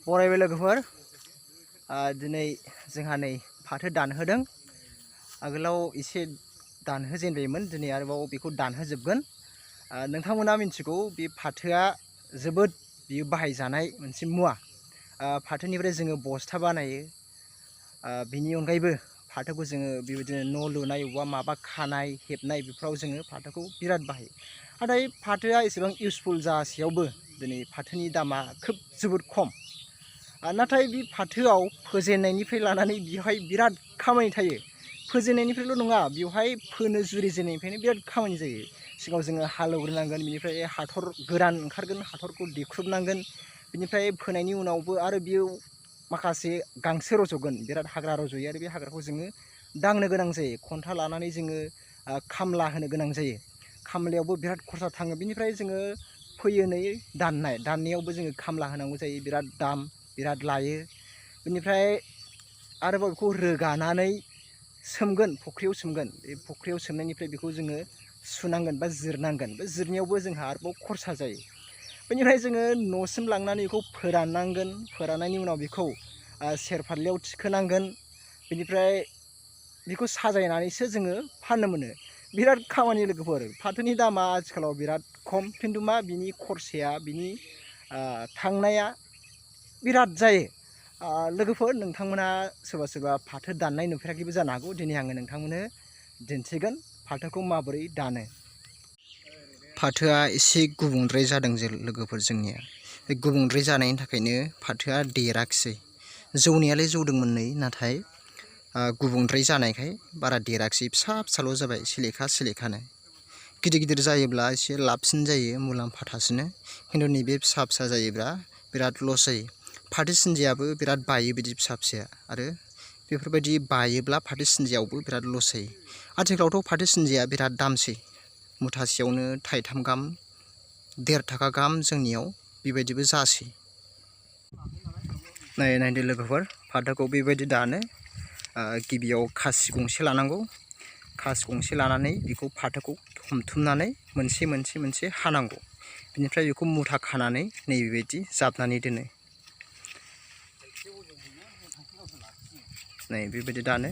बरायबाय लोगोफोर दिनै जोंहा नै फाथो दानहोदों आगोलाव एसे दानहोजेनबायमोन दिनै आरोबाव बेखौ दानहोजोबगोन नोंथांमोना मिन्थिगौ बे फाथोआ जोबोद बियो बाहायजानाय मोनसे मुवा फाथोनिफ्राय जोङो बस्था बानायो बिनि अनगायैबो फाथोखौ जोङो बेबायदिनो न' लुनाय बा माबा खानाय हेबनाय बेफोराव जोङो फाथोखौ बिराद बाहायो नाथाय फाथोआ एसेबां इउसफुल जासेयावबो दिनै फाथोनि दामा खोब जोबोद खम नाथाय बे फाथोआव फोजेननायनिफ्राय लानानै बेवहाय बिराद खामानि थायो फोजेननायनिफ्रायल' नङा बेवहाय फोनो जुरिजेननायनिफ्रायनो बिराद खामानि जायो सिगाङाव जोङो हालेवग्रोनांगोन बिनिफ्राय हाथर गोरान ओंखारगोन हाथरखौ देख्रुबनांगोन बिनिफ्राय फोनायनि उनावबो आरो बेयाव माखासे गांसो रज'गोन बिराद हाग्रा रज'यो आरो बे हाग्राखौ जोङो दांनो गोनां जायो खन्था लानानै जोङो खामला होनो गोनां जायो खामलायावबो बिराद खरसा थाङो बिनिफ्राय जोङो फैयो नै दाननायावबो जोङो खामला होनांगौ जायो बिराद दाम बिराद लायो बिनिफ्राय आरोबाव बेखौ रोगानानै सोमगोन फुख्रियाव सोमगोन बे फुख्रियाव सोमनायनिफ्राय बेखौ जोङो सुनांगोन बा जिरनांगोन बे जिरनायावबो जोंहा आरोबाव खरसा जायो बेनिफ्राय जोङो न'सिम लांनानै बेखौ फोराननांगोन फोराननायनि उनाव बेखौ सेरफारलियाव थिखोनांगोन बिनिफ्राय बेखौ साजायनानैसो जोङो फाननो मोनो बिराद खामानि लोगोफोर फाथोनि दामा आथिखालाव बिराद खम खिन्थु मा बिनि खरसाया बिनि थांनाया बिराद जायो लोगोफोर नोंथांमोना सोरबा सोरबा फाथो दाननाय नुफेराखैबो जानो हागौ दिनै आङो नोंथांमोननो दिन्थिगोन फाथोखौ माबोरै दानो फाथोआ एसे गुबुंद्राय जादों लोगोफोर जोंनिया बे गुबुंद्राय जानायनि थाखायनो फाथोआ देराखिसै जौनायालाय जौदोंमोन नै नाथाय गुबुंद्राय जानायखाय बारा देराखिसै फिसा फिसाल' जाबाय सिलेखानो गिदिर गिदिर जायोब्ला एसे लाबसिन जायो मुलाम्फा थासिनो खिन्थु नैबे फिसा फिसा जायोब्ला बिराद लस जायो फाथो सिनजायाबो बिराद बायो बिदि फिसा फिसाया आरो बेफोरबायदि बायोब्ला फाथो सिनजायावबो बिराद लस जायो आथिखालावथ' फाथो सिनजाया बिराद दामसै मुथासेयावनो थाइथाम गाहाम 1.5 थाखा गाहाम जोंनियाव बेबायदिबो जासै नायदो लोगोफोर फाथोखौ बेबायदि दानो गिबियाव खासि गंसे लानांगौ खासि गंसे लानानै बेखौ फाथोखौ हमथुमनानै मोनसे हानांगौ बिनिफ्राय बेखौ मुथा खानानै नैबेबायदि जाबनानै दोनो नै बेबायदि दानो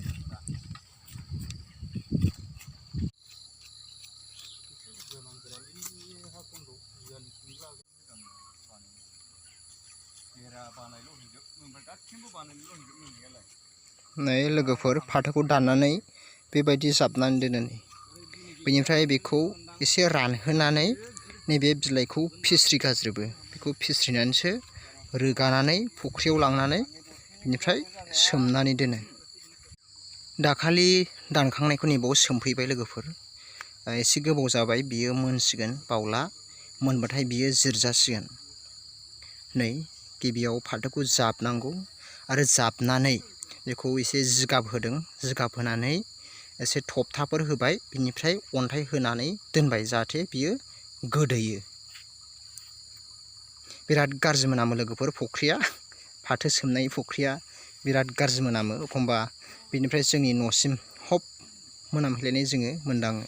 नै लोगोफोर फाथोखौ दाननानै बेबायदि जाबनानै दोनो बेनिफ्राय बेखौ एसे रानहोनानै नैबे बिलाइखौ फिस्रि गारजोबो बेखौ फिस्रिनानैसो रोगानानै फुख्रियाव लांनानै बिनिफ्राय सोमनानै दोनो दाखालि दानखांनायखौ नैबाव सोमफैबाय लोगोफोर एसे गोबाव जाबाय बियो मोनसिगोन बावला मोनबाथाय बियो जिरजासिगोन नै गिबियाव फाथोखौ जाबनांगौ आरो जाबनानै बेखौ एसे जिगाब होदों जिगाब होनानै एसे थबथाफोर होबाय बिनिफ्राय अन्थाइ होनानै दोनबाय जाहाथे बियो गोदोयो बिराद गाज्रि मोनामो लोगोफोर फुख्रिया फाथो सोमनाय फुख्रिया बिराद गाज्रि मोनामो एखमबा बिनिफ्राय जोंनि न'सिम हब मोनामहैलायनाय जोङो मोनदाङो